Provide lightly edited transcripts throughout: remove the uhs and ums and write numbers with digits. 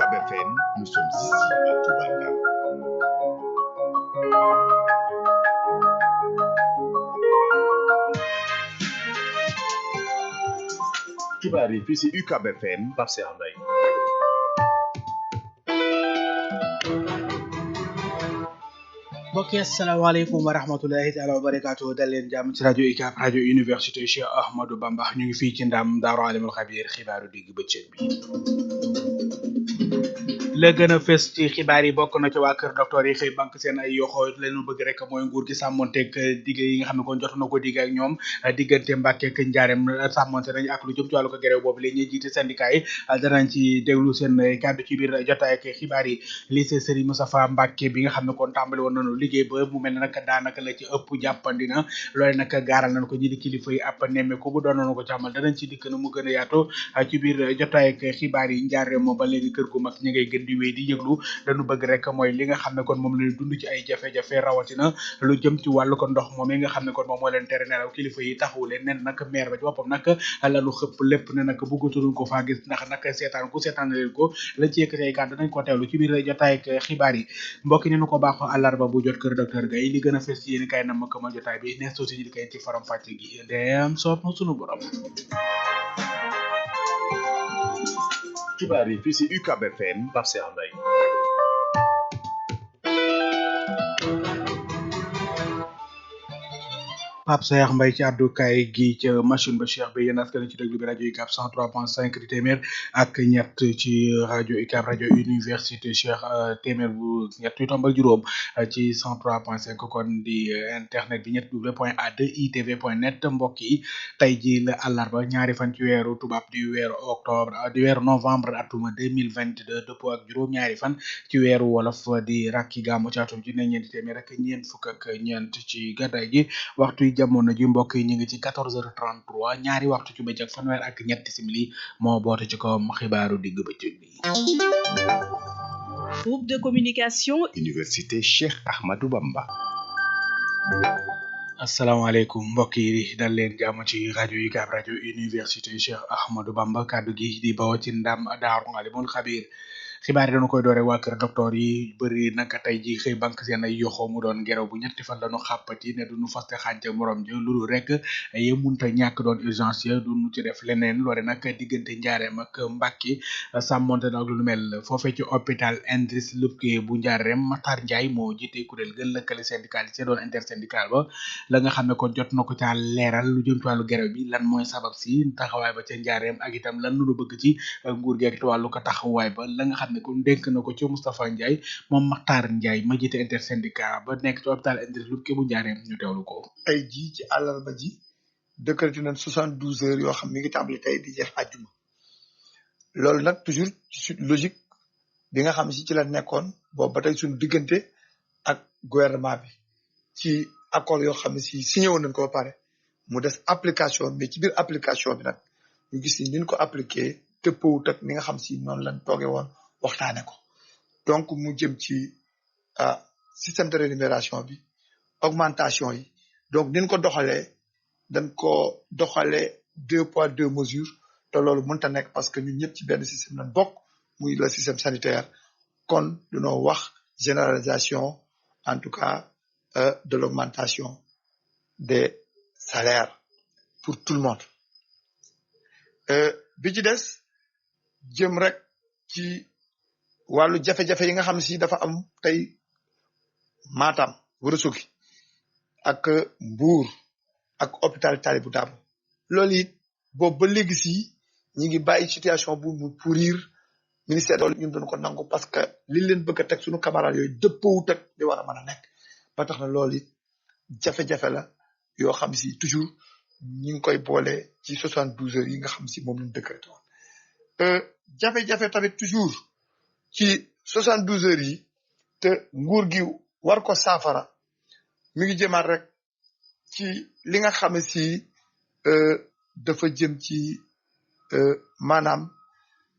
UCAB FM, nous sommes ici à Touba Ndam. xibaar yi fii si UCAB FM Pape Cheikh Mbaye. mbokk yi asalaamaaleykum wa rahmatulahi taala wa barakaatu dal leen jàmm ci rajo UCAB rajo université Cheikh Ahmadou Bamba ñu ngi fii ci ndam Daaru Alimul Xabiir xibaaru digg bëccëg bi. la gën a fës ci xibaar yi bokk na ci waa kër docteur yi xëy banque seen ay yoxoo leenu bëgg rek mooy nguur gi sàmmonteeg digg yi nga xam ne kon jot na ko digg ak ñoom diggante Mbàkke ak Njaareem sàmmonte nañ ak lu jëm ci wàllu ko gerew boobu la ñuy jiite syndicat yi danañ ci déglu seen kàddu ci biir jotaay ak xibaar yi lycée Serigne Moustapha Mbàkke bi nga xam ne kon tàmbali woon nañu liggéey ba mu mel ne nag daanaka la ci ëpp jàppandina loolu nag gaaral nañ ko ñi di kilifa yi ab nemmeeku bu doon nañu ko ci amal danañ ci dikk na mu gën a yaatu ci biir jotaay ak xibaar yi Njaareem moom ba léegi kër gu mag ñi ngay gën di wéy di yëglu dañu bëgg rek mooy li nga xam ne kon moom la dund ci ay jafe-jafe rawatina lu jëm ci wàllu ko ndox moom yi nga xam ne kon moom moo leen tere nelaw kilifa yi taxawu leen nen nag maire ba ci boppam nag lalu xëpp lépp ne nag bëggatuñu ko faa gis ndax nag seetaan ku seetaan leen ko la ci yëkkati ay kàddu dañ ko teewlu ci biir jotaay ak xibaar yi mbokk ñu ko baaxoo àllarba bu jot kër docteur Gaye li gën a fes yéen kay na ma ko ma jotaay bi nees tuuti ñu di kay ci faram fàcce gi ndeem soob na sunu borom. xibaar yi fii si UCAB FM Pape Cheikh Mbaye. Pape Cheikh Mbaye ci àddukaay gi ca machine ba Cheikh bi yéen askan ci déglu bi rajo UCAB 103.5 di téeméer ak ñett ci rajo UCAB rajo université Cheikh téeméer bu ñett yu tombal juróom ci 103.5 kon di internet bi ñett w.a2itv.net mbokk yi tey ji la àllarba ñaari fan ci weeru tubaab di weeru octobre di weeru novembre atuma 2022 dëppoo ak juróom ñaari fan ci weeru wolof di rakki gàmmu ci atum ci ne ñeenti téeméer ak ñeent fukk ak ñeent ci gàddaay gi waxtu jamono ji mbokk yi ñu ngi ci 14h33 ñaari waxtu ci bëccëg fanweer ak ñetti simili moo boote ci kawam xibaaru digg bëccëg bi. Groupe de communication Université Cheikh Ahmadou Bamba. asalaamaaleykum mbokk yi dal leen jàmm ci rajo UCAB rajo université Cheikh Ahmadou Bamba kaddu gi di bawoo ci ndam Daaru Alimul Xabiir xibaar yi dañu koy doore waa kër docteur yi bëri naka tey ji xëy banque seen ay yoxoo mu doon gerew bu ñetti fan lañu xàppati ne duñu faste xànce morom ji loolu rek ye munta ñàkk doon urgence ya duñu ci def leneen loole nag diggante Njaareem ak Mbàkke sàmmonte nag lu mel foofee ci hôpital Idriss Lupke bu Njaareem Matar Ndiaye moo jiite kuréel gën lëkkale syndical yi doon intersyndical ba la nga xam ne kon jot na ko ca leeral lu jëm ci wàllu gerew bi lan mooy sabab si taxawaay ba ca Njaareem ak itam lan lu bëgg ci nguur gi ak wàllu ko taxawaay ba la nga xam ne kon dénk na ko ci Moustapha Ndiaye moom Makhtar Ndiaye ma jiite intersyndicat ba nekk ci hôpital Idriss Lupke bu Njaareem ñu teewlu ko. tey jii ci àllarba ji décrété nañ 72 heures yoo xam mi ngi tàmbali tey di jeex àjjuma loolu nag toujours ci suite logique bi nga xam si ci la nekkoon boobu ba tey suñu diggante ak gouvernement bi ci accord yoo xam ne si signé woon nañ ko ba pare mu des application mais ci biir application bi nag ñu gis ni ñu ko appliqué tëppawut ak ni nga xam si noonu lañ toogee woon waxtaane ko donc mu jëm ci système de rémunération bi augmentation yi donc niñ ko doxalee dañ ko doxalee 2 poids 2 mesures te loolu mënta nekk parce que ñun ñëpp ci benn système lañ bokk muy le système sanitaire kon dañoo wax généralisation en tout cas de l'augmentation des salaires pour tout le monde bi ci des jëm rek ci wàllu jafe-jafe yi nga xam si dafa am tey Matam Ourossogui ak Mbour ak hôpital Talibou Dabo loolu it boobu ba léegi si ñi ngi bàyyi situation bu mu pourrir ministère loolu ñun doon ko nangu parce que li leen bëgg a teg suñu camarades yooyu dëppawut ak li war a mën a nekk ba tax na loolu it jafe-jafe la yoo xam si toujours ñi ngi koy boole ci 72 heures yi nga xam si moom lañ décrété woon jafe-jafe tamit toujours ci 72 heures yi te nguur gi war ko saafara mi ngi jëmaat rek ci li nga xam si dafa jëm ci maanaam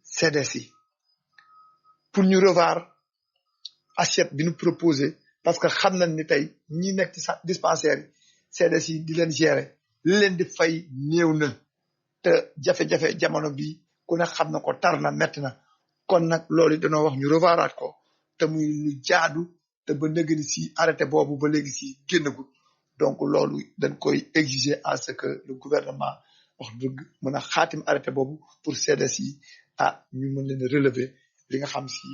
CDS yi pour ñu revoir assiette bi ñu proposé parce que xam nañ ni tey ñi nekk ci dispensaire yi CDS yi di leen gérer li leen di fay néew na te jafe-jafe jamono bi ku ne xam na ko tar na metti na kon nag loolu dañoo wax ñu revoiraat ko te muy lu jaadu te ba léegi si arrêté boobu ba léegi si génnagul donc loolu dañ koy exiger à ce que le gouvernement wax dëgg mën a xaatim arrêté boobu pour CDS yi ñu mën leen a relever li nga xam si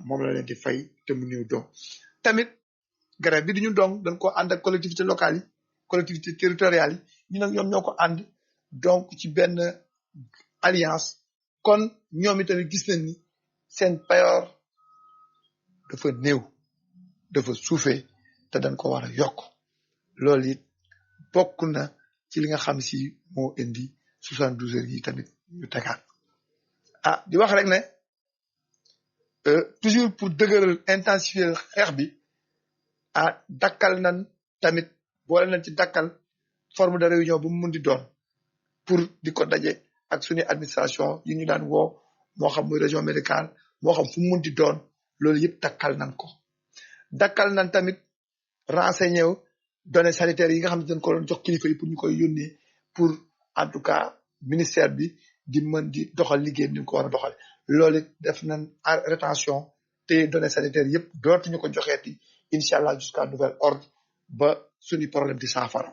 moom la leen di fay te mu néew doom tamit grève bi du ñu dong dañ ko ànd ak collectivité locale yi collectivité territoriale yi ñu nag ñoom ñoo ko ànd donc ci benn alliance kon ñoom itamit gis nañ ni seen payoor dafa néew dafa suufee te dañ ko war a yokk loolu it bokk na ci li nga xam si moo indi 72 heures yi tamit ñu tegaat di wax rek ne toujours pour dëgëral intensifier xeex bi dakkal nan tamit boole nañ ci dakkal forme de réunion bu mu mun di doon pour di ko daje ak suñu administration yi ñu daan woo moo xam muy région médicale moo xam fu mu mun di doon loolu yëpp dakkal nan ko dakkal nan tamit renseigner wu données sanitaires yi nga xam ne dañ ko doon jox kilifa yi pour ñu koy yónnee pour en tout cas ministère bi di mën di doxal liggéey ni ñu ko war a doxal loolu it def nañ rétention te données sanitaires yëpp dootuñu ko joxeeti incha allah jusqu'à nouvel ordre ba suñu problème di saafara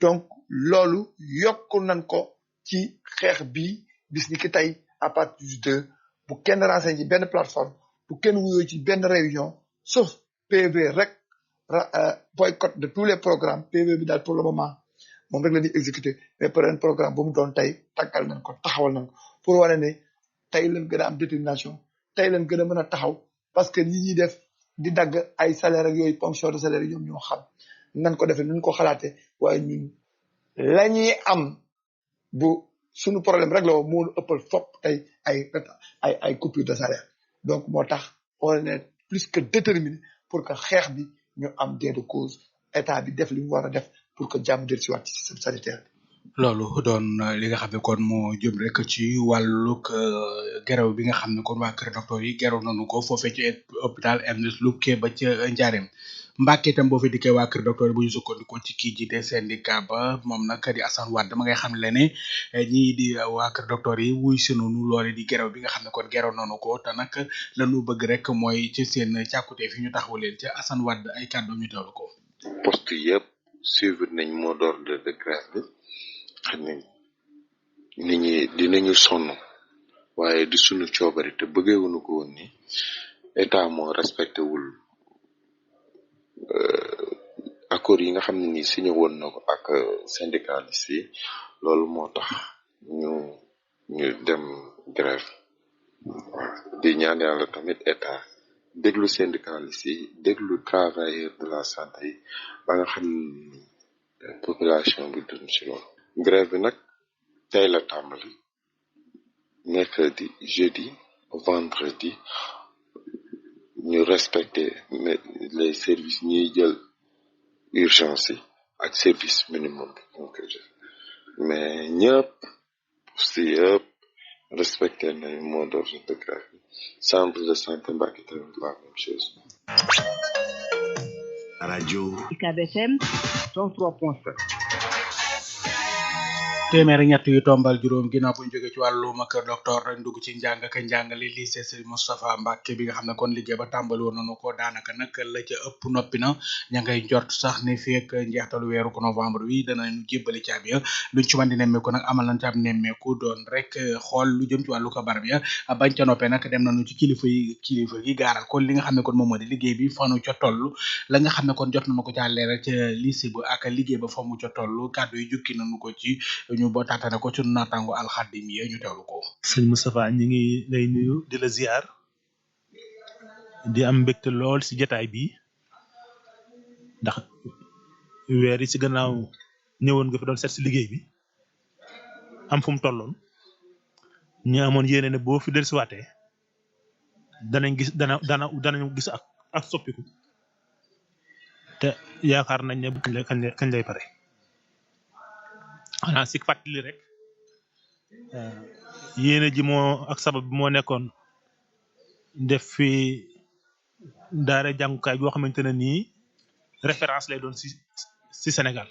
donc loolu yokku nañ ko ci xeex bi bis ni ki tey à partir du 2 bu kenn renseigné ci benn plateforme bu kenn wuyoo ci benn réunion sauf PV rek boycott de tous les programmes PV bi daal pour le moment moom rek la ñuy exécuté mais beneen programme bu mu doon tey tàggal nañ ko taxawal nañ ko pour wane ne tey leen gën a am détermination tey leen gën a mën a taxaw parce que li ñuy def di dagg ay salaire ak yooyu ponction de salaire yi ñoom ñoo xam nan ko defee nuñ ko xalaatee waaye ñun la ñuy am bu suñu problème rek la woo moo ëppal fopp tey ay coupure de salaire donc moo tax on est plus que déterminé pour que xeex bi ñu am gain de cause état bi def li mu war a def pour que jàmm del si waat ci système sanitaire bi loolu doon li nga xam ne kon moo jëm rek ci wàllug gerew bi nga xam ne kon waa kër docteur yi gerew nañu ko foofee ci hôpital Ernest Lubke ba ca Njaareem Mbàkke itam boo fi dikkee waa kër docteur bu ñu sukkandikoo ci kii jiite syndicat ba moom nag di Assane Wade dama ngay xam le ne ñii di waa kër docteur yi wuy si noonu loole di gerew bi nga xam ne kon gerew nañu ko te nag lañu bëgg rek mooy ci seen càkkutee fi ñu taxawu leen ca Assane Wade ay kàddoom ñu teewlu ko. poste yëpp suivre nañ mot d'ordre de grève bi xam ne nit ñi dinañu sonn waaye di sunu coobari te bëggeewuñu ko woon ni état moo respecté wul accord yi nga xam ne ni signé woon na ko ak syndicaliste yi loolu moo tax ñu dem grève di ñaan yàlla tamit état déglu syndicaliste yi déglu travailleurs de la santé yi ba nga xam ni population bi dund ci loolu grève bi nag tey la tàmbali mercredi jeudi vendredi ñu respecter les services ñuy jël urgence yi ak service minimum bi ñu koy def mais ñëpp si yëpp respecter nañ mot d'ordre de grève bi centre de santé Mbacké tamit la même chose. Radio UCAB FM 103.7 téeméer ak ñett yu tombal juróom ginnaaw bu ñu jógee ci wàllum kër docteur dañ dugg ci njàng ak njàngale lycée Serigne Moustapha Mbacké bi nga xam ne kon liggéey ba tàmbali woon nañu ko daanaka nag la ca ëpp noppi na ña ngay njort sax ne fii ak njeextalu weeru ko novembre wi danañu jébbali caabi ya luñ ci mën di nemmeeku nag amal nañ ci ab nemmeeku doon rek xool lu jëm ci wàllu ko barab ya bañ ca noppee nag dem nañu ci kilifa yi gaaral kon li nga xam ne kon moom moo di liggéey bi fanu ca toll la nga xam ne kon jot nañu ko ca leeral ca lycée ba ak liggéey ba fa mu ca toll kàddu yi jukki nañu ko ci ñu ba taatane ko ci naataango alxadim yi ñu teewlu ko. sëñ Moustapha ñi ngi lay nuyu di la ziar di am mbégte lool si jotaay bi ndax weer yi si gannaaw ñëwoon nga fi doon seet si liggéey bi am fu mu tolloon ñu amoon yéene ne boo fi dellusiwaatee danañu gis ak soppiku te yaakaar nañ ne kañ lay pare. xanaa si fàttali rek yéene ji moo ak sabab bi moo nekkoon def fi daara jàngukaay boo xamante ne nii référence lay doon si Sénégal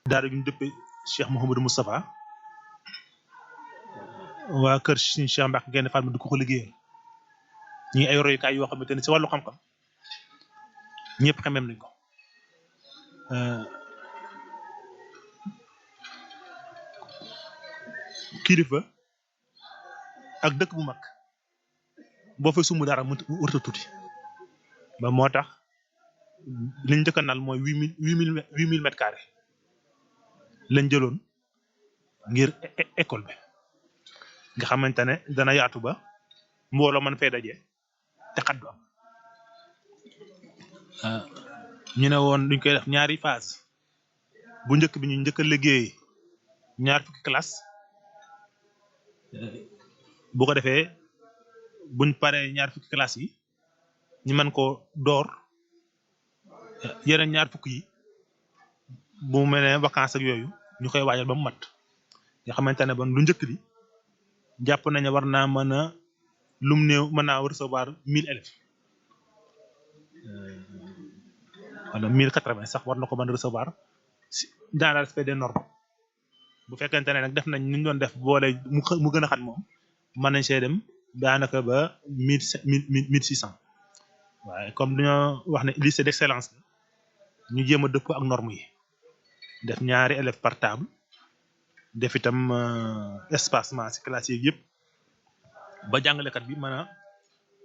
daara ju ñu dëppee Cheikh Mouhamadou Moustapha waa kër Serigne Cheikh Mbacke Gaïndé Fatma di ko liggéeyal ñi ay royukaay yoo xamante ne si wàllu xam-xam ñëpp xamem nañ ko kilifa ak dëkk bu mag boo fa sumb dara mu wërta tuuti ba moo tax liñ njëkk a nal mooy 8000 mètres carrés lañ jëloon ngir école bi nga xamante ne dana yaatu ba mbooloo man fay daje te xat du am ñu ne woon duñ koy def ñaari phase bu njëkk bi ñu njëkk a liggéey ñaar fukki classe bu ko defee buñ paree ñaar fukki classe yi ñu mën ko door yeneen ñaar fukki yi bu mel ne vacances ak yooyu ñu koy waajal ba mu mat nga xamante ne bon lu njëkk li jàpp nañu war naa mën a lum néew mën naa recevoir 1000 élèves wala 1080 sax war na ko mën a recevoir si dans le respect des normes bu fekkente ne nag def nañ ni ñu doon def boole mu gën a xat moom mën nañ see dem daanaka ba 1600 waaye comme dañoo wax ne lycée d'excellence ñu jéem a dëppoo ak normes yi def ñaari élèves par table def itam espacement ci classe yi yëpp ba jàngalekat bi mën a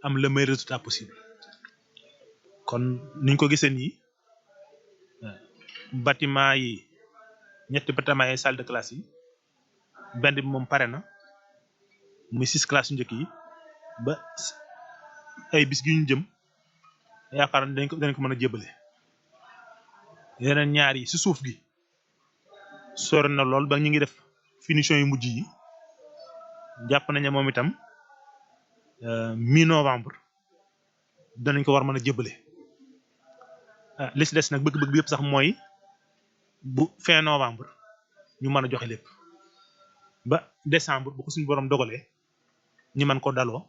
am le meilleur résultat possible kon niñ ko gisee nii bâtiment yi ñetti bâtiment yi salle de classe yi benn bi moom pare na muy 6 classes yu njëkk yi ba ay bis gi ñu jëm yaakaar na dañ ko mën a jébale yeneen ñaar yi ci suuf gi sore na lool ba ñu ngi def finition yu mujj yi jàpp nañu moom itam mi-novembre danañ ko war mën a jébale li ci des nag bëgg-bëgg bi yëpp sax mooy bu fin novembre ñu mën a joxe lépp ba décembre bu ko suñu borom dogalee ñu mën ko daloo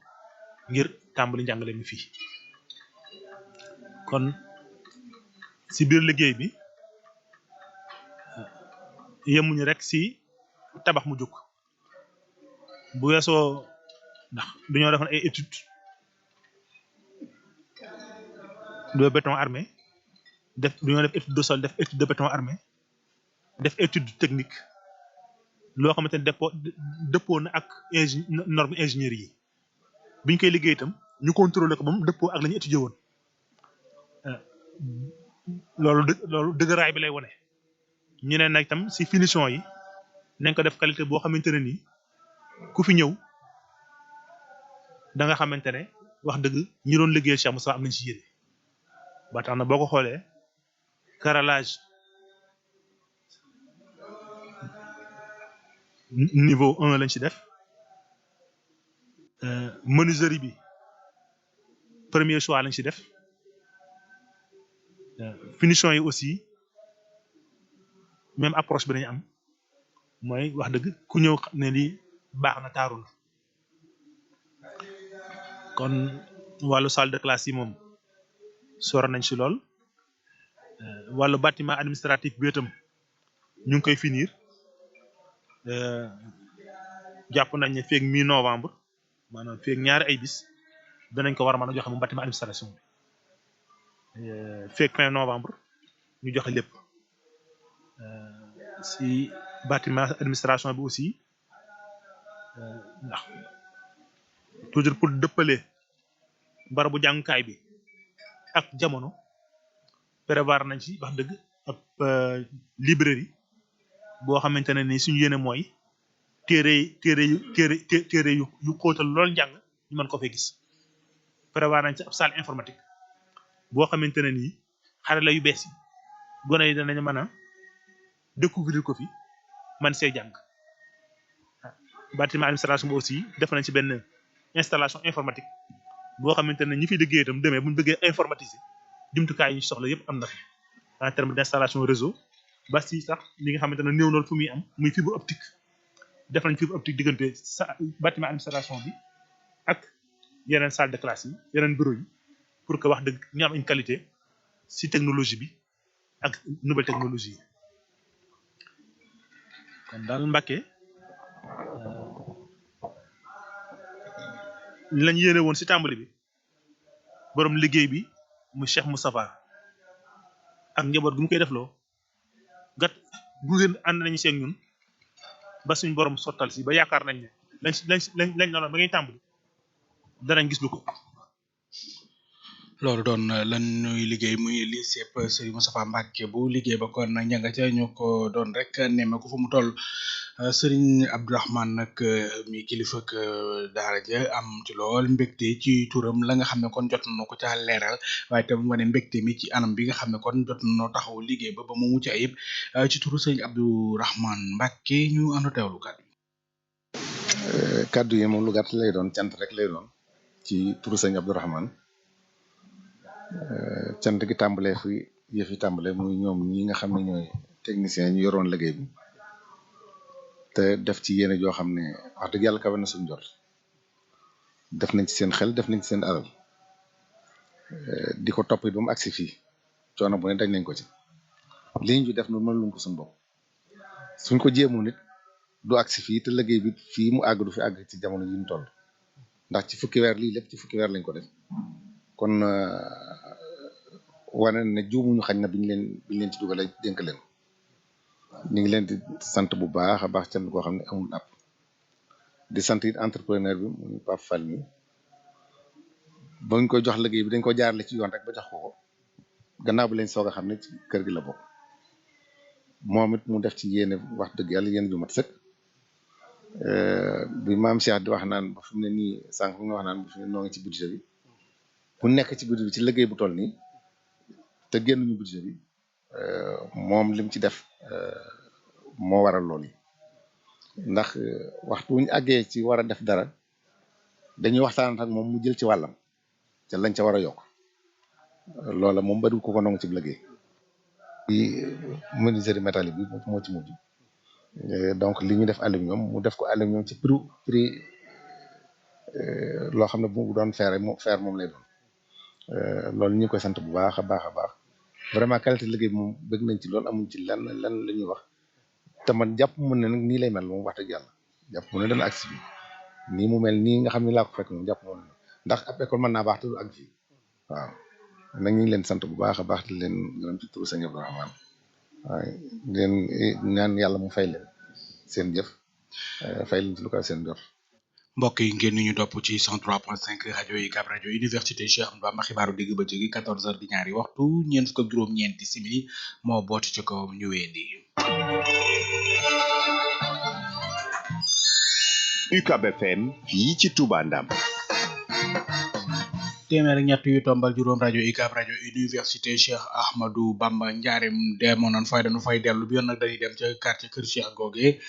ngir tàmbali njàngale mi fii kon ci biir liggéey bi yemuñu rek ci tabax mu jóg bu weesoo ndax dañoo defoon ay études de béton armé dañoo def étude de sol def étude de béton armé def étude technique loo xamante ne dëppoo na ak norme ingénierie yi biñ koy liggéey itam ñu contrôler ko ba mu dëppoo ak la ñu étudier woon loolu dëgëraay bi lay wone ñu ne nag itam ci finition yi nañ ko def qualité boo xamante ne nii ku fi ñëw da nga xamante ne wax dëgg ñi doon liggéeyal Cheikh Moussa am nañ ci yéene ba tax na boo ko xoolee carrelage niveau 1 lañ ci def menuiserie bi premier choix lañ ci def finition yi aussi même approche bi dañu am mooy wax dëgg ku ñëw ne lii baax na taaru na kon wàllu salle de classe yi moom sore nañ ci lool wàllu bâtiment administratif bi itam ñu ngi koy finir jàpp nañ ne feeg mi-novembre maanaam feeg ñaari ay bis danañ ko war a mën a joxe moom bâtiment administration bi feeg fin novembre ñu joxe lépp si bâtiment administration bi aussi ndax toujours pour dëppale barabu jàngukaay bi ak jamono prévoir nañ ci wax dëgg ab librairie boo xamante ne ni suñu yéene mooy téere yu xóotal lool njàng ñu mën ko fee gis prévoir nañ ci ab salle informatique boo xamante ne nii xarala yu bees yi gone yi danañ mën a découvrir ko fi man see jàng bâtiment administration bi aussi def nañ ci benn installation informatique boo xamante ne ñi fi liggéey itam demee bu ñu bëggee informatiser jumtukaay yi ñu soxla yëpp am na fi en terme d'installation réseau ba si sax li nga xamante ne néew loolu fu muy am muy fibre optique def nañ fibre optique diggante sa bâtiment administration bi ak yeneen salle de classe yi yeneen bureau yi pour que wax dëgg ñu am une qualité si technologie bi ak nouvelle technologie yi kon daal Mbacké lañ yéene woon si tàmbali bi borom liggéey bi mu Cheikh Moustapha ak njaboot gu mu koy defloo gat gu ngeen ànd nañu seeg ñun ba suñ borom sottal si ba yaakaar nañ ne lañ doon ba ngay tàmbali danañ gis lu ko. loolu doon lan ñuy liggéey muy lycée Serigne Moustapha Mbacké bu liggéey ba kon ña nga ca ñu ko doon rek nemme ko fu mu toll Serigne Abdourahmane nag mi kilifa ak daara ja am ci lool mbégte ci turam la nga xam ne kon jot na ko ca leeral waaye tam wane mbégte mi ci anam bi nga xam ne kon jot na taxaw liggéey ba mu mucc ayib ci turu Serigne Abdourahmane Mbacké ñu ànd teewlu kàddu kaddu yi moom lu gàtt lay doon cant rek lay doon ci turu Serigne Abdourahmane cant gi tàmbalee fi yëf yi tàmbalee muy ñoom ñi nga xam ne ñooy technicien ñu yoroon liggéey bi te def ci yéene joo xam ne wax dëgg yàlla kawe na suñu jot def nañ ci seen xel def nañ ci seen alal di ko topp it ba mu agsi fii coono bu ne dañ nañ ko ci liñ ju def noonu mën luñ ko suñu bopp suñ ko jéemoon nit du agsi fii te liggéey bi fii mu àgg du fi àgg ci jamono yi ñu toll ndax ci fukki weer lii lépp ci fukki weer lañ ko def kon wane ne juumuñu xañ na biñ leen ci dugalee dénk leen ñu ngi leen di sant bu baax a baax cant koo xam ne amul app di sant it entrepreneur bi muy Pape Fall mi bañ koy jox liggéey bi dañ ko jaarale ci yoon rek ba jox ko gannaaw bi lañ soog a xam ne ci kër gi la bokk moom it mu def ci yéene wax dëgg yàlla yéen ju mat sëkk bi maam Cheikh di wax naan ba fi mu ne nii sànq nga wax naan ba fi mu ne noo ngi ci budget bi bu nekk ci budget bi ci liggéey bu toll nii te génnuñu budget bi moom lim ci def moo waral loolu ndax waxtu wuñu àggee ci war a def dara dañuy waxtaan ak moom mu jël ci wàllam ca lañ ca war a yokk loola moom bariwul ko nangu ci liggéey bi menuiserie métallique bi moo ci mujj donc li ñu def aluminium mu def ko aluminium ci prix loo xam ne bu doon fer moom lay doon loolu ñu ngi koy sant bu baax a baax a baax vraiment qualité liggéey bi moom bëgg nañ ci loolu amuñ ci lenn la ñuy wax te man jàpp mu ne nag nii lay mel moom wax dëgg yàlla jàpp mu ne dana agsi bi nii mu mel nii nga xam ne laa ko fekk moom jàpp mu ne ndax ab école mën naa baax te du àgg fii waaw nag ñu ngi leen sant bu baax a baax di leen gërëm ci turu Serigne Abdourahmane waaye di leen ñaan yàlla mu fay leen seen jëf fay leen ci lu ko seen jot. mbokk yi ngeen ñu topp ci 103.5 rajo yi UCAB rajo université Cheikh Ahmadou Bamba xibaaru digg bëccëg gi 14h di ñaari waxtu ñeent fukk ak juróom-ñeenti simili moo booti ci kaw ñu wéyandi. UCAB FM fii ci Touba Ndam. téeméer ak ñett yu tombal juróom rajo UCAB rajo université Cheikh Ahmadou Bamba njaareem demoon nañ fay dañu fay dellu bi yoon nag dañuy dem ca quartier Kër Cheikh googee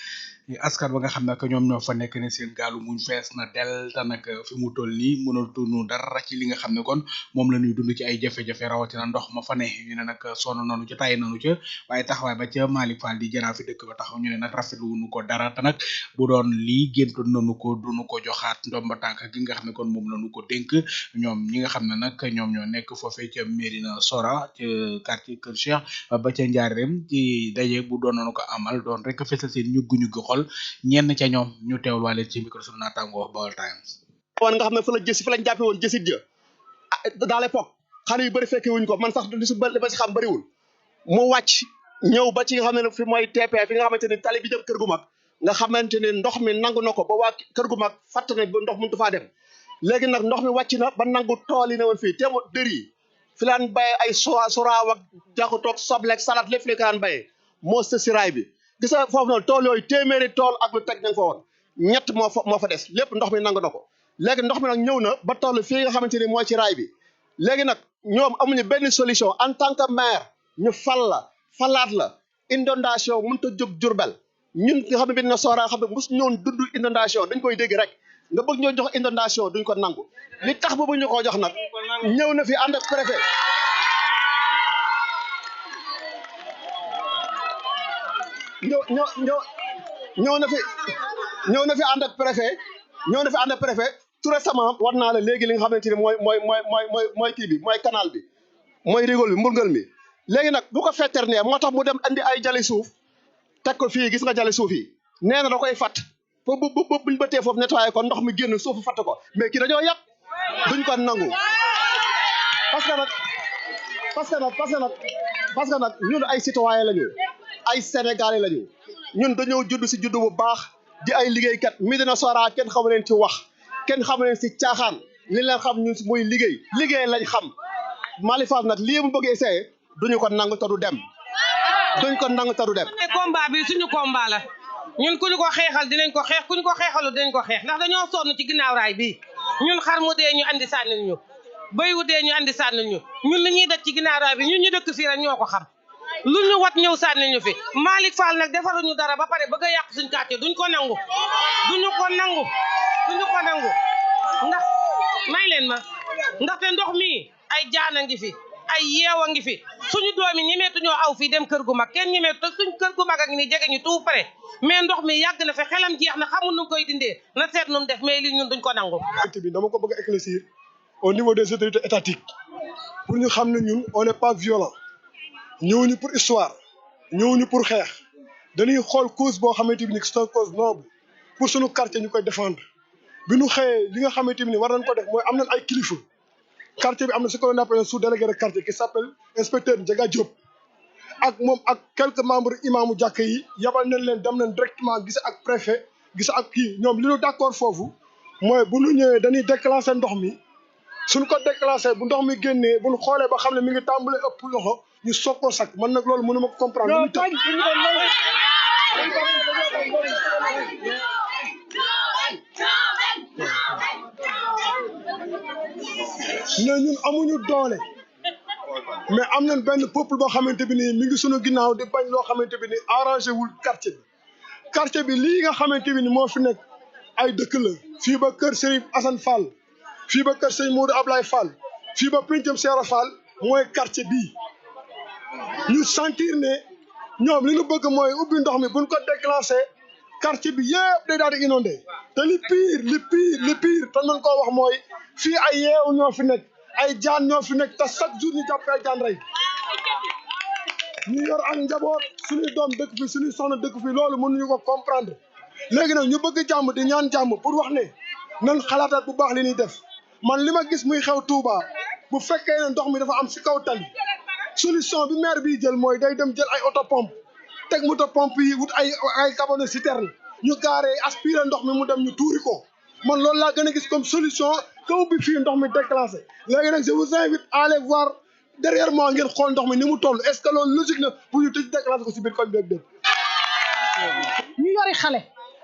askan ba nga xam ne que ñoom ñoo fa nekk ne seen gaalu muñ fees na del te nag fi mu toll nii mënatuñu dara ci li nga xam ne kon moom la ñuy dund ci ay jafe-jafe rawatina ndox ma fa ne ñu ne nag sonn nañu ca tàyyi nañu ca waaye taxawaay ba ca Malick Fall di jaraafi dëkk ba taxaw ñu ne nag rafetlu wuñu ko dara te nag bu doon lii géntu nañu ko duñu ko joxaat ndomba tànk gi nga xam ne kon moom lañu ko dénk ñoom ñi nga xam ne nag ñoom ñoo nekk foofee ca Mérina Sora ca quartier Kër Cheikh ba ca Njaareem ci daje bu doon nañu ko amal doon rek fesal seen ñuggu-ñuggu xol ñenn ca ñoom ñu teewlu waale ci micro sunu naataango Baol Times woon nga xam ne fa lañ jàppe woon jësit ja dans l'époque xale yu bëri fekke wuñ ko man sax li ba si xam bëriwul mu wàcc ñëw ba ci nga xam ne fi mooy TP fi nga xamante ni tali bi jëm kër gu mag nga xamante ni ndox mi nangu na ko ba waa kër gu mag fatt na ba ndox mënut faa dem léegi nag ndox mi wàcc na ba nangu tool yi ne woon fii teemo dër yi fi laan béye ay soraaw ak jaxutoog sobleeg salat lépp li ko daan béyee moo sës si raay bi gis nga foofu noonu tool yooyu téeméeri tool ak lu teg nañ fa woon ñett moo fa des lépp ndox mi nangu na ko léegi ndox mi nag ñëw na ba toll fii nga xamante ni mooy ci raay bi léegi nag ñoom amuñu benn solution en tant que maire ñu falaat la inondation mënut a jóg Jurbel ñun nga xam ne bi na Soora xam ne mos ñoon dund inondation dañ koy dégg rek nga bëgg ñoo jox inondation duñ ko nangu li tax ba ñu ko jox nag ñëw na fi ànd ak préfet ñëw na fi ànd ak préfet tout récemment war naa la léegi li nga xamante ni mooy kii bi mooy canal bi mooy rigole bi mburngal mi léegi nag bu ko fetternee moo tax mu dem andi ay jali suuf teg ko fii gis nga jali suuf yi nee na da koy fatt buñ bëttee foofu nettoyé ko ndox mi génn suufu fatt ko mais kii dañoo yàq duñ ko nangu parce que nag ñun ay citoyen lañu ay sénégalais lañu ñun dañoo judd si judd bu baax di ay liggéeykat Médina Sora kenn xamu leen ci wax kenn xamu leen si caaxaan li leen xam ñun muy liggéey lañ xam Malick Fall nag lii mu bëggee essayé duñu ko nangu te du dem combat bi suñu combat la ñun ku ñu ko xeexal dinañ ko xeex ku ñu ko xeexalu dinañ ko xeex ndax dañoo sonn ci ginnaaw raay bi ñun xar mu dee ñu andi sànnil ñu béy wu dee ñu andi sànnil ñu ñun li ñuy daj ci ginnaaw raay bi ñun ñu dëkk fii rek ñoo ko xam lu ñu wat ñëw sànnil ñu fi Malick Fall nag defaruñu dara ba pare bëgg a yàq suñu quartier duñ ko nangu ndax may leen ma ndaxte ndox mi ay jaana ngi fi ay yeewa ngi fi suñu doomi ñemeetu ñoo aw fii dem kër gu mag kenn ñemeetu te suñu kër gu mag ak ni jege ñu tout près mais ndox mi yàgg na fi xelam jeex na xamul nu koy dindee na seet nu mu def mais lii ñun duñ ko nangu. bi dama ko bëgg a éclaircir au niveau des autorités étatiques pour ñu xam ne ñun on n'est pas violent ñëwuñu pour histoire ñëwuñu pour xeex dañuy xool cause boo xamante ni c'est une cause noble pour suñu quartier ñu koy défendre bi ñu xëyee li nga xamante ni war nañ ko def mooy am nañ ay kilifa. quartier bi am na ce qu'on appelle un sous-délégué de quartier qui s'appelle inspecteur Ndiaga Diop ak moom ak quelques membres imaamu jàkk yi yabal nañ leen dem nañ directement gis ak préfet gis ak kii ñoom li ñu d'accord foofu mooy bu ñu ñëwee dañuy déclencher ndox mi suñ ko déclencher bu ndox mi génnee bu ñu xoolee ba xam ne mi ngi tàmbalee ëpp loxo ñu soog koo sakk man nag loolu mënu ma ko comprendre. ne ñun amuñu doole mais am nañ benn peuple boo xamante bi nii mi ngi suñu ginnaaw di bañ loo xamante bi nii arrangé wul quartier bi lii nga xamante bi ni moo fi nekk ay dëkk la fii ba kër Serigne Assane Fall fii ba kër Serigne Modou Ablaye Fall fii ba Pencum Seera Fall mooy quartier bii ñu sentir ne ñoom li ñu bëgg mooy ubbi ndox mi buñ ko déclenché quartier bi yëpp day daal di inondé te li pire te mën koo wax mooy fii ay yeewu ñoo fi nekk ay jaan ñoo fi nekk te chaque jour ñu jàpp ay jaan rey ñu yor ak njaboot suñuy doom dëkk fi suñuy soxna dëkk fi loolu mënuñu ko comprendre léegi nag ñu bëgg jàmm di ñaan jàmm pour wax ne nan xalaataat bu baax li ñuy def man li ma gis muy xew Touba bu fekkee ne ndox mi dafa am si kaw tali solution bi maire bi jël mooy day dem jël ay auto pompe teg moto pompe yi wut ay cabane citerne ñu gaaree aspiré ndox mi mu dem ñu tuuri ko man loolu laa gën a gis comme solution kaw bi fii ndox mi déclenché léegi nag je vous invite à aller voir derrière moi ngeen xool ndox mi ni mu toll est-ce que loolu logique na pour ñu tëj déclenché ko si biir koñ beeg ñu yori xale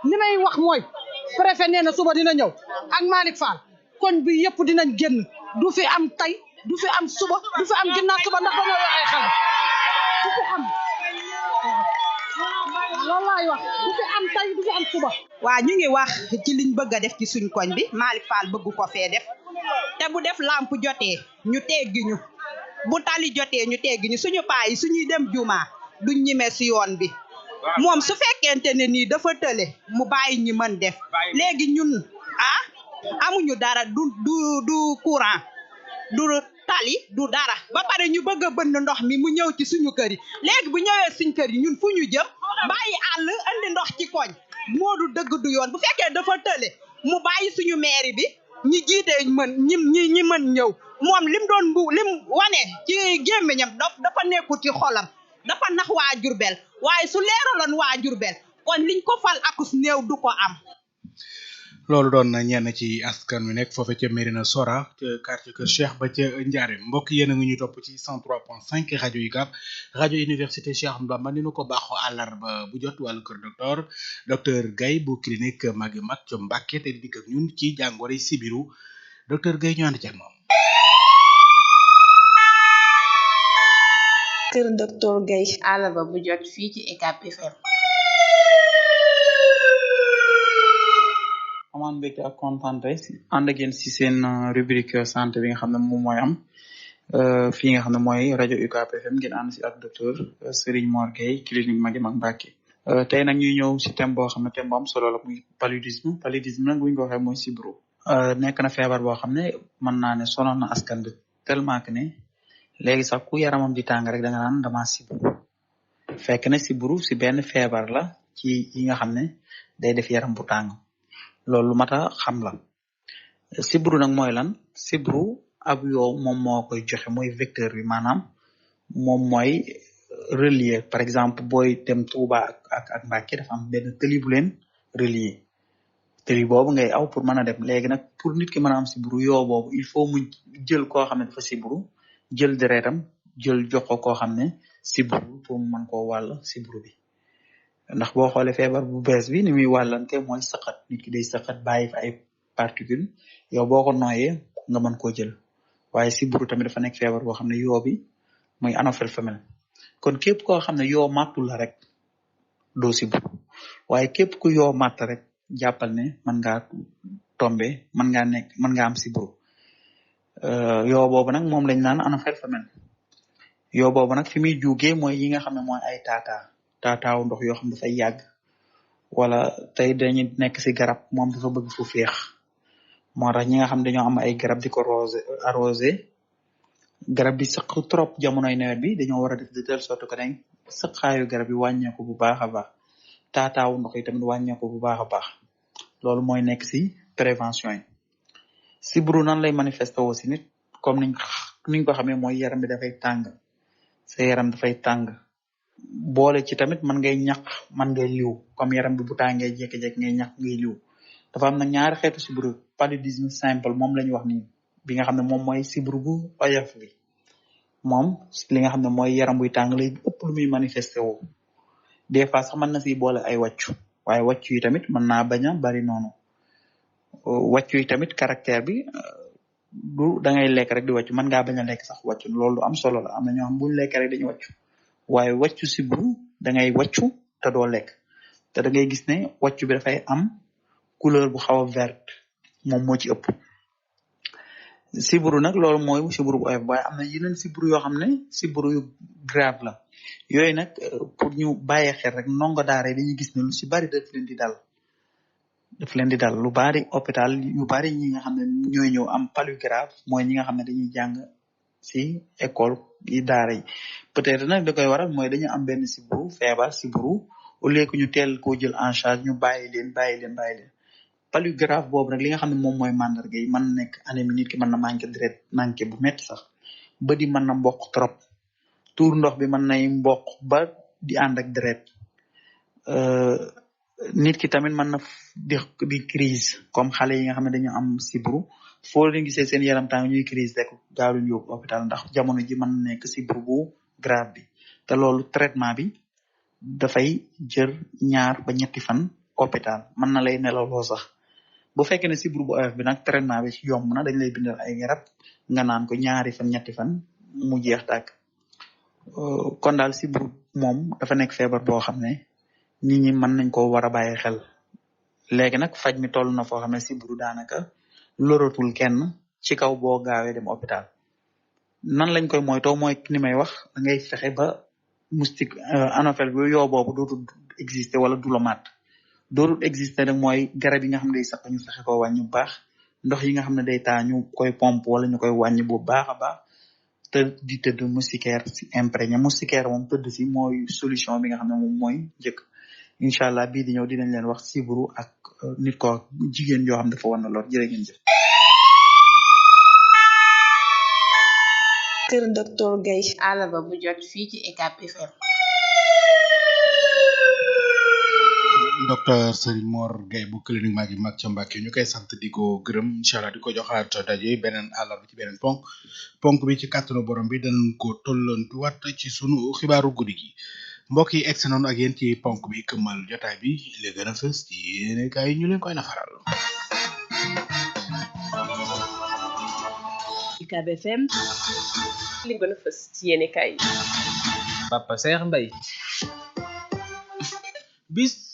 li may wax mooy préfet nee na suba dina ñëw ak Malick Fall koñ bi yëpp dinañ génn du fi am tay du fi am suba du fi am ginnaaw suba ndax dañoo yor ay xale du ko xam loolu laay wax du fi am tay du fi am suba. waa ñu ngi wax ci liñ bëgg a def ci suñ koñ bi Malick Fall bëgg ko fee def te bu def lamp jotee ñu teggi ñu bu tali jotee ñu teggi ñu suñu paa yi suñuy dem jumaa duñ ñime si yoon bi moom su fekkente ne nii dafa tële mu bàyyi ñi mën def léegi ñun amuñu dara du courant du tali du dara ba pare ñu bëgg a bënn ndox mi mu ñëw ci suñu kër yi léegi bu ñëwee suñ kër yi ñun fu ñu jëm bàyyi àll andi ndox ci koñ moo du dëgg du yoon bu fekkee dafa tële mu bàyyi suñu mairie bi ñi jiite ñi mën ñëw moom lim doon lim wane ci gémmiñam dafa nekkul ci xolam dafa nax waa Jurbel waaye su leeraloon waa Jurbel kon liñ ko fal akus néew du ko am. loolu doon na ñenn ci askan wi nekk foofe ca Médina Sora ca quartier Kër Cheikh ba ca Ndiarème mbokk yéen a ngi ñuy topp ci 103.5 rajo UCAB rajo université Cheikh Ahmadou Bamba ni nu ko baaxoo àllarba bu jot wàllu kër docteur Gaye bu clinique Magui Mat ca Mbàkke te di dikk ak ñun ci jàngoro sibiru docteur Gaye ñu ànd ci ak moom. kër docteur Gaye àllarba bu jot fii ci UCAB FM. amaan mbégte ak kontaan tey ànd ak yéen si seen rubrique santé bi nga xam ne moom mooy am fii nga xam ne mooy rajo UCAB FM ngeen ànd si ak docteur Serigne Mor Gaye clinique Magui Mat Mbàkke tey nag ñuy ñëw si thème boo xam ne thème bu am solo la muy paludisme nag bu ñu ko waxee mooy sibiru nekk na feebar boo xam ne mën naa ne sonal na askan bi tellement que ne léegi sax ku yaramam di tàng rek da nga naan dama sibiru fekk na sibiru si benn feebar la ci yi nga xam ne day def yaram bu tàng loolu lu mat a xam la sibru nag mooy lan sibru ab yow moom moo koy joxe mooy vecteur bi maanaam moom mooy relier par exemple booy dem Touba ak Mbacké dafa am benn tëli bu leen relier tëli boobu ngay aw pour mën a dem léegi nag pour nit ki mën a am sibru yoo boobu il faut mu jël koo xam ne dafa sibru jël deretam jël jox ko koo xam ne sibru pour mu mën koo wàll sibru bi ndax boo xoolee feebar bu bees bi ni muy wàllante mooy sëqat nit ki day sëqat bàyyi fa ay particules yow boo ko nooyee nga mën koo jël waaye sibru tamit dafa nekk feebar boo xam ne yoo bi muy anophèle femelle kon képp koo xam ne yoo màttu la rek doo sibru waaye képp ku yoo màtt rek jàppal ne mën ngaa tombe mën ngaa am sibru yoo boobu nag moom lañ naan anophèle femelle yoo boobu nag fi muy jugee mooy yi nga xam ne mooy ay taataawu ndox yoo xam ne dafay yàgg wala tey dañu nekk si garab moom dafa bëgg fu féex moo tax ñi nga xam ne dañoo am ay garab di ko arrosé garab bi sëq trop jamonoy nawet bi dañoo war a def de telle sorte que ne sëqaayu garab yi wàññeeku bu baax a baax taataawu ndox yi tamit wàññeeku bu baax a baax loolu mooy nekk si prévention yi sibru nan lay manifesté woo si nit comme niñ ko xamee mooy yaram bi dafay tàng sa yaram dafay tàng boole ci tamit man ngay ñaq man ngay liw comme yaram bi bu tàngee jékki-jékki ngay ñaq ngay liw dafa am nag ñaari xeetu sibru paludisme simple moom la ñu wax nii bi nga xam ne moom mooy sibru bu oyof bi moom li nga xam ne mooy yaram buy tàng lay ëpp lu muy manifesté woo des fois sax mën na si boole ay wàccu waaye wàccu yi tamit mën naa bañ a bari noonu wàccu yi tamit caractère bi du da ngay lekk rek di wàccu mën ngaa bañ a lekk sax wàccu loolu am solo la am na ñoo xam buñ lekk rek dañuy wàccu waaye wàccu sibru da ngay wàccu te doo lekk te da ngay gis ne wàccu bi dafay am couleur bu xaw a verte moom moo ci ëpp sibru nag loolu mooy sibru bu oyof waaye am na yeneen sibru yoo xam ne sibru yu grave la yooyu nag pour ñu bàyyi xel rek ndongo daara yi dañuy gis ne lu si bari daf leen di dal lu bari hôpital yu bari ñi nga xam ne ñooy ñëw am palu grave mooy ñi nga xam ne dañuy jàng si école yi daara yi peut-être nag da koy waral mooy dañu am benn sibru feebar sibru au lieu que ñu teel koo jël en charge ñu bàyyi leen palu grave boobu nag li nga xam ne moom mooy mandarga yi mën na nekk anémie nit ki mën na manqué deret manqué bu metti sax ba di mën na mboq trop tuur ndox bi mën nay mboq ba di ànd ak deret nit ki tamit mën na di crise comme xale yi nga xam ne dañu am sibru foo leen gisee seen yaram tàng ñuy crise rek gaaw ñu yóbbu hôpital ndax jamono ji mën na nekk sibru bu grave bi te loolu traitement bi dafay jër 2 ba 3 fan hôpital mën na lay nelawloo sax bu fekkee ne sibru bu oyof bi nag traitement bi yomb na dañ lay bindal ay garab nga naan ko 2 fan 3 fan mu jeex tàkk kon daal sibru moom dafa nekk feebar boo xam ne nit ñi mën nañ ko war a bàyyi xel léegi nag faj mi toll na foo xam ne sibru daanaka loratul kenn ci kaw boo gaawee dem hôpital nan lañ koy moytoo mooy ni may wax da ngay fexe ba moustique anophèle bi yoo boobu dootul exister wala du la mat dootul exister nag mooy garab yi nga xam ne day sax ñu fexe ko wàññi bu baax ndox yi nga xam ne day taa ñu koy pompe wala ñu koy wàññi bu baax a baax te di tëdd moustiquaire si imprégné moustiquaire moom tëdd si mooy solution bi nga xam ne moom mooy njëkk incha allah bii di ñëw dinañ leen wax sibru ak nit ko jigéen yoo xam dafa war na lor jërë ngeen jëf. Kër docteur Gaye àllarba bu jot fii ci UCAB FM. docteur Serigne Mor Gueye bu clinique Magui Mag ca Mbacké ñu koy sant di ko gërëm incha allah di ko joxaat daje beneen àllarba ci beneen ponk bi ci kàttanu borom bi danañ ko tollantuwaat ci sunu xibaaru guddi gi mbokk yi egsi noonu ak yéen ci ponk bi këmmal jotaay bi li gën a fës ci yéene kaay yi ñu leen koy nafaral. UCAB FM li gën a fës ci yéene kaay yi. Papa Cheikh Mbaye. bismillah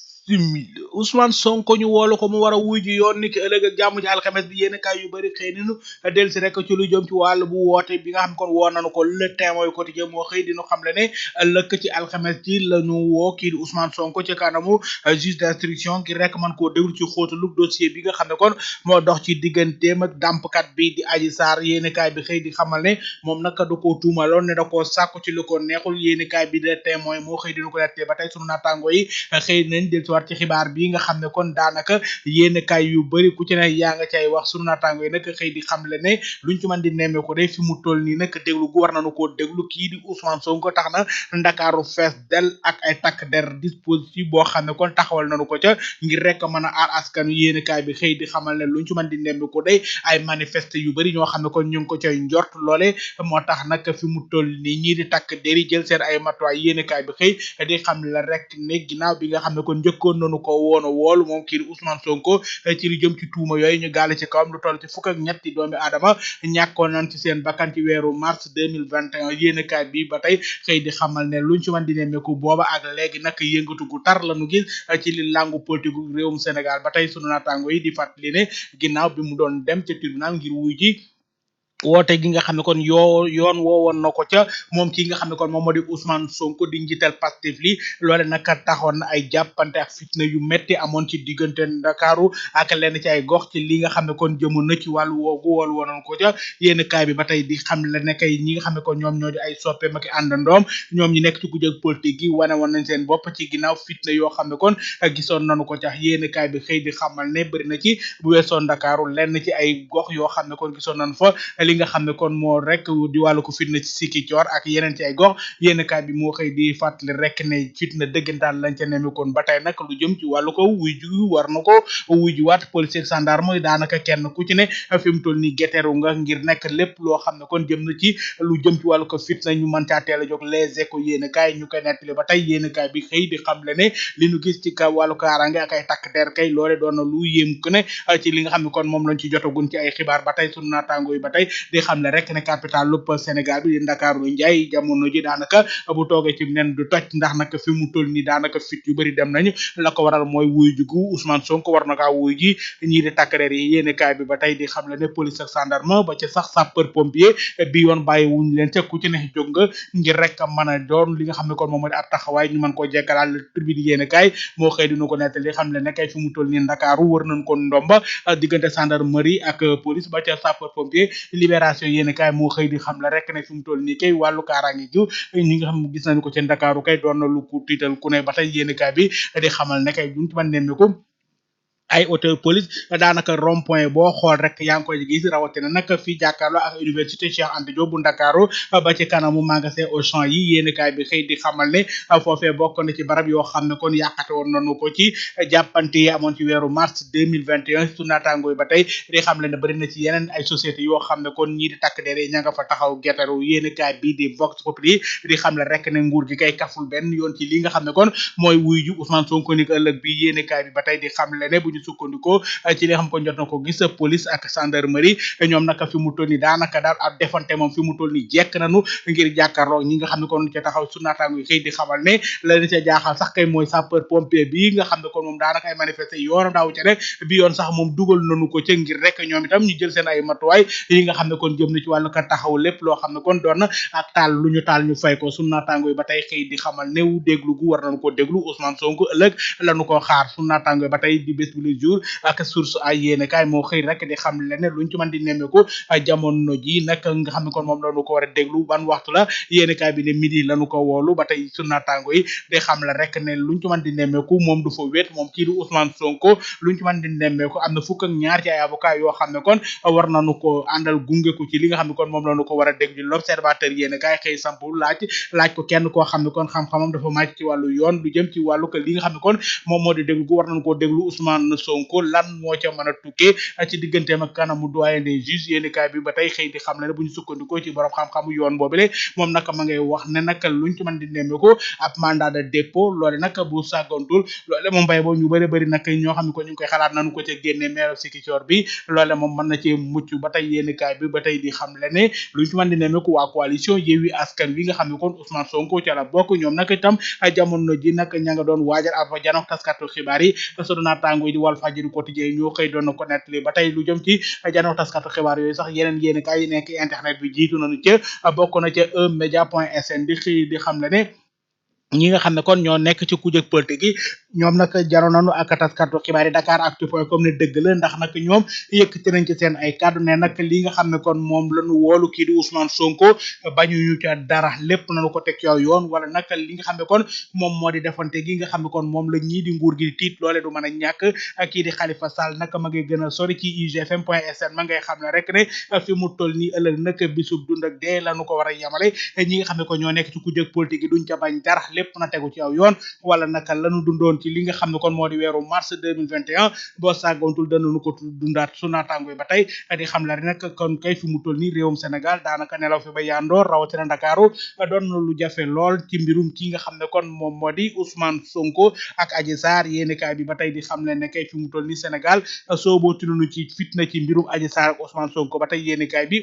Ousmane Sonko ñu woolu ko mu war a wuy ji yoon niki ëllëg ak jàmm ci alxames bi yéen kaay yu bari xëy ninu del si rek ci lu jëm ci wàll bu woote bi nga xam kon woo nañu ko le témoin quotidien moo xëy dinu xam le ne ëllëg ci alxames ji lañu woo kii di Ousmane Sonko ci kanamu juge d'instruction ngir rek man koo déglu ci xóotalu dossier bi nga xam ne kon moo dox ci digganteem ak dàmpkat bi di Adji Sarr yéen kaay bi xëy di xamal ne moom naka da koo tuumaloon ne da koo sàkku ci lu ko neexul yéen kaay bi le témoin moo xëy dinu ko nettee ba tey sunu naataango yi xëy nañ del ci war ci xibaar bi bi nga xam ne kon daanaka yéen kaay yu bëri ku ci ne yaa nga cay wax sunu naataango yi nag xëy di xamle ne luñ ci mën di nemmee ko day fi mu toll nii nag déglu gu war nañu koo déglu kii di Ousmane Sonko tax na Ndakaaru fees del ak ay takk der dispositif boo xam ne kon taxawal nañu ko ca ngir rek mën a aar askan yéen kaay bi xëy di xamal ne luñ ci mën di nemmee ko day ay manifeste yu bëri ñoo xam ne kon ñu ngi ko cay njort loole moo tax nag fi mu toll nii ñii di takk der yi jël seen ay matuwaay yéen kaay bi xëy di xam la rek ne ginnaaw bi nga xam ne kon njëkkoon nañu ko woon a woolu moom kii di Ousmane Sonko ci lu jëm ci tuuma yooyu ñu gaale ci kawam lu toll ci fukk ak ñetti doomi aadama ñàkkoon nañ ci seen bakkan ci weeru mars 2021 yéen kaay bi ba tey xëy di xamal ne luñ ci mën di nemmeeku booba ak léegi nag yëngatu gu tar la ñu gis ci li langu politique gu réewum Sénégal ba tey sunu naataango yi di fàttali ne ginnaaw bi mu doon dem ca tribunal ngir wuy ji woote gi nga xam ne kon yoon woowoon na ko ca moom ki nga xam ne kon moom moo di Ousmane Sonko di njiital Pastef li loole nag taxoon na ay jàppante ak fitna yu metti amoon ci diggante Ndakaaru ak lenn ci ay gox ci li nga xam ne kon jëmoon na ci wàllu woogu wool wonoon ko ca yénn kaay bi ba tey di xam le ne kay ñi nga xam ne kon ñoom ñoo di ay soppeem ak àndandoom ñoom ñi nekk ci kujje politique gi wane woon nañ seen bopp ci ginnaaw fitna yoo xam ne kon gisoon nañu ko ca yénn kaay bi xëy di xamal ne bëri na ci bu weesoo Ndakaaru lenn ci ay gox yoo xam ne kon gisoon nañ fa li nga xam ne kon moo rek di wàllu ko fitna ci Sikicoor ak yeneen ci ay gox yénn kaay bi moo xëy di fàttali rek ne fitna dëggantaan lañ ca nemikoon ba tey nag lu jëm ci wàllu ko wuy ju war na ko wuy ju waat police ak gendarme daanaka kenn ku ci ne fi mu toll nii geteeru nga ngir nekk lépp loo xam ne kon jëm na ci lu jëm ci wàllu ko fitna ñu mën caa teel a jóg les échos yénn kaay ñu koy nettali ba tey yénn kaay bi xëy di xam le ne li ñu gis ci ka wàllu kaaraange ak ay takk der kay loole doon na lu yéem ku ne ci li nga xam ne kon moom lañ ci jotagun ci ay xibaar ba tey sunu naataango yi ba tey di xam le rek ne capital lupp Sénégal bi di Ndakaaru Njaay jamono ji daanaka bu toogee ci nen du toj ndax nag fi mu toll nii daanaka fit yu bëri dem nañu la ko waral mooy wuy ji gu Ousmane Sonko war na kaa wuy ji ñii di takk der yi yéene kaay bi ba tey di xam le ne police ak gendarme ba ci sax sapeur pompier bi yoon bàyyi wuñ leen ca ku ci ne jóg nga ngir rek mën a doon li nga xam ne kon moom mooy ab taxawaay ñu mën koo jekkalaal tribune yéene kaay moo xëy dina ko nettali xam le ne kay fi mu toll nii Ndakaaru wër nañ ko ndomba diggante gendarmerie ak police ba ca sapeur pompier libération yéene kaay moo xëy di xam la rek ne fi mu toll nii kay wàllu kaaraange gi ñi nga xam gis nañu ko ci Ndakaaru kay doon na lu ku tiital ku ne ba tey yéene kaay bi di xamal ne kay duñ ci mën nemme ko ay auto police daanaka rond point boo xool rek yaa ngi koy gis rawatina nag fii jàkkaarloo ak université Cheikh Anta Diop bu Ndakaaru ba ci kanamu magasin Auchan yi yéen kaay bi xëy di xamal ne foofee bokk na ci barab yoo xam ne kon yàqate woon nañu ko ci jàppante yi amoon ci weeru mars 2021 su naataango yi ba tey di xam le ne bëri na ci yeneen ay société yoo xam ne kon ñii di takk der ña nga fa taxaw gerteru yéen kaay bi di Vox Populi di xam le rek ne nguur gi kay kaful benn yoon ci li nga xam ne kon mooy wuy ju Ousmane Sonko ni ëllëg bi yéen kaay bi ba tey di xam le ne bu sukkandikoo ci li nga xam ko jot na ko gis police ak gendarmerie ñoom naka fi mu toll ni daanaka daal ab defante moom fi mu toll ni jekk nañu ngir jàkkaarloo ñi nga xam ne kon ca taxaw su naataango yi xëy di xamal ne la ca jaaxal sax kay mooy sapeur pompier bi nga xam ne kon moom daanaka ay manifesté yoonam daaw ca rek bi yoon sax moom dugal nañu ko ca ngir rek ñoom itam ñu jël seen ay matuwaay yi nga xam ne kon jëm na ci wàllu ka taxaw lépp loo xam ne kon doon na ak taal lu ñu taal ñu fay ko su naataango yi ba tey xëy di xamal ne déglu gu war nañu ko déglu Ousmane Sonko ëllëg lañu ko xaar su naataango yi ba tey di bés bi le jour ak source ay yéene kaay moo xëy rek di xam le ne luñ ci mën di nemmeeku jamono ji nag nga xam ne kon moom lañu ko war a déglu ban waxtu la yéene kaay bi ne midi lañu ko woolu ba tey su naataango yi di xam la rek ne luñ ci mën di nemmeeku moom du fa wéet moom kii di Ousmane Sonko luñ ci mën di nemmeeku am na fukk ak ñaar ci ay avocat yoo xam ne kon war nañu ko àndal gunge ko ci li nga xam ne kon moom lañu ko war a déglu l'observateur yéene kaay xëy samp laaj ko kenn koo xam ne kon xam-xamam dafa màcc ci wàllu yoon lu jëm ci wàllu ko li nga xam ne kon moom moo di déglu gu war nañu koo déglu Ousmane Sonko lan moo ca mën a tukkee ci digganteem ak kanamu doyen des juges yéeni kaay bi ba tey xëy di xam ne bu ñu sukkandikoo ci borom xam-xamu yoon boobule moom nag ma ngay wax ne nag luñ ci mën di nemmeeku ab mandat de dépôt loole nag bu sàggantul loole moom bay boo ñu bëri nag ñoo xam ne ko ñu ngi koy xalaat nañu ko ca génne maire Ziguinchor bi loole moom mën na cee mucc ba tey yéeni kaay bi ba tey di xam le ne luñ ci mën di nemmeeku waa coalition Yewwi Askan Wi nga xam ne kon Ousmane Sonko ca la bokk ñoom nag itam jamono ji nag ña nga doon waajal ab janook taskatu xibaar yi sunu naataango yi di Walf Fadjri quotidien ñoo xëy doon na ko nettali ba tey lu jëm ci janook taskatu xibaar yooyu sax yeneen yéeni kaay yi nekk internet bi jiitu nañu ca bokk na ca eMédia.sn di xëy di xam le ne ñi nga xam ne kon ñoo nekk ci kujje politique gi ñoom nag jaroon nañu ak taskatu xibaar yi Dakaractu.com ne dëgg la ndax nag ñoom yëkkati nañ ci seen ay kàddu ne nag li nga xam ne kon moom lañu woolu kii di Ousmane Sonko bañuñu ca dara lépp nañu ko teg ci yoon wala nag li nga xam ne kon moom moo di defante gi nga xam ne kon moom la ñii di nguur gi di tiit loole du mën a ñàkk kii di Khalifa Sall nag ma ngay gën a sori ci igfm.sn ma ngay xam ne rek ne fi mu toll nii ëllëg nag bisub dund ak dee lañu ko war a yemale ñi nga xam ne kon ñoo nekk ci kujje politique gi duñ ca bañ dara lépp na tegu ci aw yoon wala naka lañu dundoon ci li nga xam ne kon moo di weeru mars 2021 boo sàggoontul danañu ko dundaat su naataango yi ba tey di xam la nag kon kay fi mu toll nii réewum Sénégal daanaka nelaw fi ba yandoor rawatina Ndakaaru doon na lu jafe lool ci mbirum ki nga xam ne kon moom moo di Ousmane Sonko ak Adji Sarr yéenekaay bi ba tey di xam le ne kay fi mu toll nii Sénégal soo boo tununu ci fitna ci mbirum Adji Sarr ak Ousmane Sonko ba tey yéenekaay bi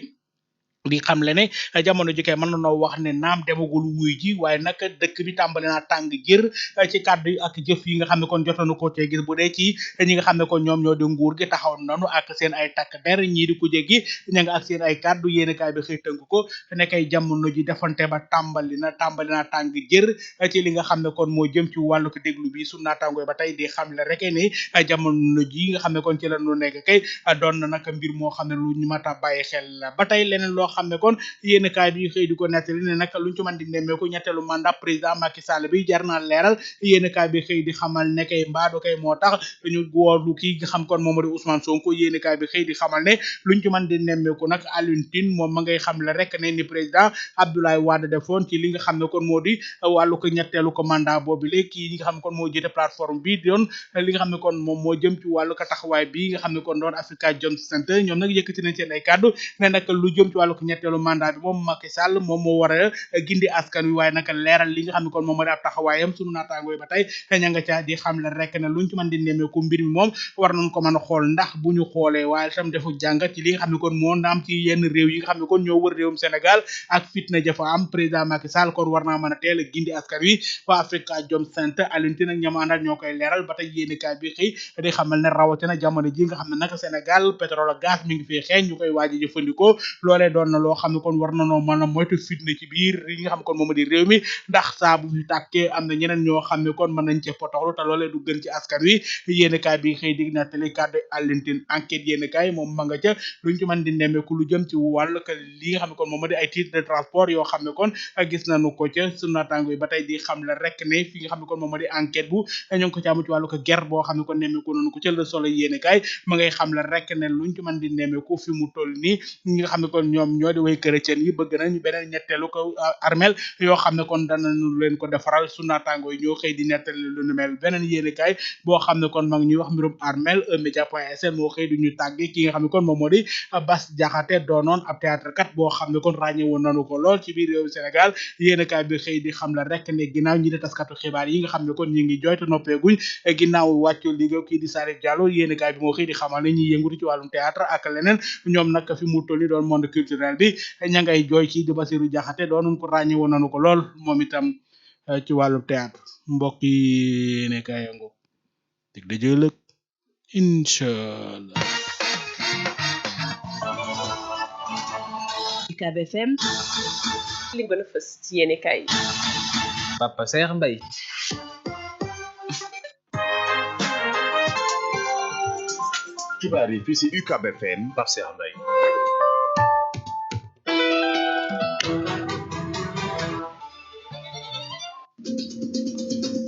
di xam le ne jamono ji kay mën na noo wax ne naam demagul wuy ji waaye nag dëkk bi tàmbali naa tàng jër ci kàddu yi ak jëf yi nga xam ne kon jotoon ko cee gis bu dee ci ñi nga xam ne kon ñoom ñoo di nguur gi taxaw nanu ak seen ay takk der ñii di ku jéggi ña nga ak seen ay kàddu yéenekaay bi xëy tënk ko ne kay jamono ji defante ba tàmbali naa tàng jër ci li nga xam ne kon moo jëm ci wàllu ko déglu bi su naataango ba tey di xam le rek ne jamono ji nga xam ne kon ci la ñu nekk kay doon na nag mbir moo xam ne lu ñu mat a bàyyi xel la ba tey leneen loo xam ne kon yéen kaay bi xëy di ko nettali ne nag luñ ci mën di nemmeeku ñetteelu mandat président Macky Sall bi jar naa leeral yéen kaay bi xëy di xamal ne kay mbaado kay moo tax ñu woolu kii nga xam kon moom di Ousmane Sonko yéen kaay bi xëy di xamal ne luñ ci mën di nemmeeku nag Alioune Tine moom ma ngay xam le rek ne ni président Abdoulaye Wade defoon ci li nga xam ne kon moo di wàllu ko ñetteelu ko mandat boobu léegi kii ñi nga xam ne kon moo jiite plateforme bi doon li nga xam ne kon moom moo jëm ci wàllu ko taxawaay bi nga xam ne kon doon Africa Jom Center ñoom nag yëkkati nañ seen ay kàddu ne nag lu jëm ci wàllu ko ñetteelu mandat bi moom Macky Sall moom moo war a gindi askan wi waaye nag leeral li nga xam ne kon moom moo di ab taxawaayam sunu naataango yi ba tey ña nga ca di xam le rek ne luñ ci mën di nemmeeku mbir mi moom war nañ ko mën a xool ndax bu ñu xoolee waaye itam defu jàngat ci li nga xam ne kon moo naam ci yenn réew yi nga xam ne kon ñoo wër réewum Sénégal ak fitna jafa am président Macky Sall kon war naa mën a teel a gindi askan wi waa Africa Jom Center Alioune Tine ak ñam àndal ñoo koy leeral ba tey yéenekaay bi xëy di xamal ne rawatina jamono ji nga xam ne nag Sénégal pétrole ak gaz mi ngi fi xeeñ ñu koy waaji jëfandikoo loolee doon na loo xam ne kon war nanoo mën a moytu fitna ci biir yi nga xam ne kon moom di réew mi ndax saa bu fi tàkkee am na ñeneen ñoo xam ne kon mën nañ cee potoxlu te loolee du gën ci askan wi yéenekaay bi xëy dig na télé kàddu Alioune Tine enquête yéenekaay moom ma nga ca luñ ci mën di nemmeeku lu jëm ci wàllu li nga xam ne kon moom di ay titre de transport yoo xam ne kon gis nañu ko ca sunu naataango yi ba tey di xam la rek ne fi nga xam ne kon moom di enquête bu ñoo ngi ko ci amu ci wàllu ko guerre boo xam ne kon nemmeeku nañu ko ca Le Soleil yéenekaay ma ngay xam la rek ne luñ ci mën di nemmeeku fi mu toll nii ñi nga xam ne kon ñoom ñoo di way chrétien yi bëgg nañ beneen ñetteelu ko armel yoo xam ne kon danañu leen ko defaral su naataango yi ñoo xëy di nettali lu nu mel beneen yéenekaay boo xam ne kon mag ñuy wax mbirum armel Média.sn moo xëy du ñu tàgge ki nga xam ne kon moom moo di Bass Diakhaté doonoon ab théâtre kat boo xam ne kon ràññe woon nañu ko lool ci biir réewu Sénégal yéenekaay bi xëy di xam la rek ne ginnaaw ñi di taskatu xibaar yi nga xam ne kon ñi ngi jooytu noppeeguñ ginnaaw wàccu liggéey kii di Salif Diallo yéenekaay bi moo xëy di xamal ne ñi yëngutu ci wàllum théâtre ak leneen ñoom nag fi mu toll ni doon monde culturel bi ña ngay jooy ci di Bassirou Diakhaté doonoon ko ràññe woon nañu ko lool moom itam ci wàllu théâtre mbokk yi ne kayango dig dajëlëg inshallah UCAB FM li gën a fës ci yéene kay Papa Saer Mbaye xibaar yi fii ci UCAB FM Pape Saer Mbaye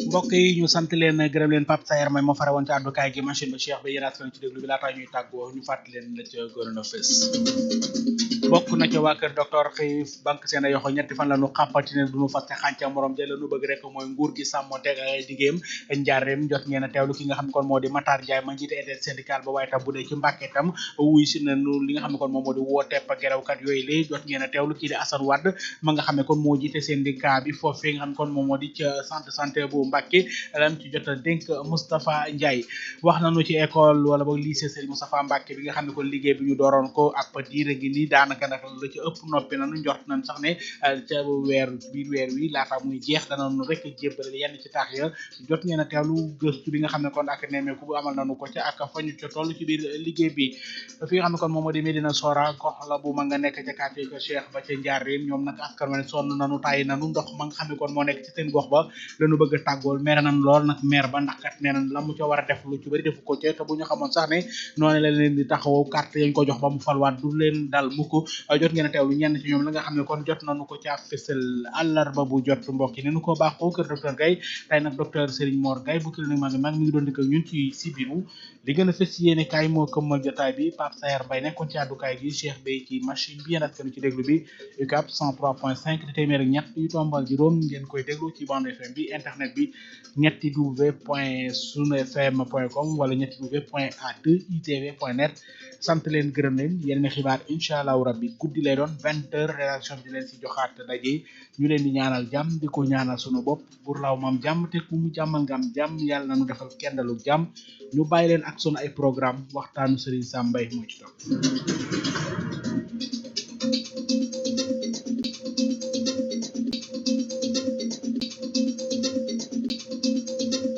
mbokk yi ñu sant leen gërëm leen Pape Saer Mbaye moo fare woon ci àddukaay gi machine ba Cheikh ba yéen askan ci déglu bi laataa ñuy tàggoo ñu fàttali leen la ca gënoon a fës bokk na ca waa kër docteur xëy banque seen yoxo ñetti fan la ñu xàppati ne duñu faste xànca morom ja la ñu bëgg rek mooy nguur gi sàmmonteeg ay liggéeyam njaareem jot ngeen a teewlu ki nga xam ne kon moo di Matar Ndiaye ma njiite EDEL syndical ba waaye tam bu dee ci Mbàkke tam wuy si nañu li nga xam ne kon moom moo di wootepp gerewkat yooyu lay jot ngeen a teewlu kii di Assane Wade ma nga xam ne kon moo jiite syndicat bi foofee nga xam ne kon moom moo di ca centre santé bu Mbàkke lan ci jot a dénk Moustapha Ndiaye wax nañu ci école wala boog lycée Serigne Moustapha Mbàkke bi nga xam ne kon liggéey bi ñu dooroon ko ab diire gi nii daanaka daanaka nag la ci ëpp noppi nañu njort nañ sax ne ca biir weer wi laata muy jeex danañu rek jébbale yenn ci taax ya jot ngeen a teewlu gëstu bi nga xam ne kon ak nemmeeku bu amal nañu ko ca ak fañu ca toll ci biir liggéey bi fi nga xam ne kon moom moo di Medina Sora gox la bu ma nga nekk ca quartier ko Cheikh ba ca Njaareem ñoom nag askan wa ne sonn nañu tàyyi nañu ndox ma nga xam ne kon moo nekk ci seen gox ba lañu bëgg a tàggool mere nañ lool nag maire ba ndax kat nee nañ la mu ca war a def lu ci bëri defu ko ca te bu ñu xamoon sax ne noonu la leen di taxawoo carte yañ ko jox ba mu falwaat du leen dal mukk jot ngeen a teewlu ñenn ci ñoom la nga xam ne kon jot nañu ko ca fësal àllarba bu jot mbokk yi ne ko baaxoo kër docteur Gaye tey nag docteur Serigne Mor Gaye bu clinique mag mi ngi doon dikk ak ñun ci sibiru li gën a fës ci yéene kaay moo këmmal jotaay bi Pape Sayer Mbaye nekkoon ci àddukaay gi Cheikh Bey ci machine bi yéen askanu ci déglu bi UCAB 103.5 di téeméer ak ñett yu tombal juróom ngeen koy déglu ci bande FM bi internet bi ñetti w.sunfm.com wala ñetti w.a2itv.net sant leen gërëm leen yeneen xibaar incha allahu rabbi guddi lay doon 20h rédaction bi di leen si joxaat daje ñu leen di ñaanal jàmm di ko ñaanal sunu bopp bur laaw mam jàmm te ku mu jàmmal nga am jàmm yàlla na nu defal kendalu jàmm ñu bàyyi leen ak sunu ay programme waxtaanu Serigne Sam Mbaye moo ci topp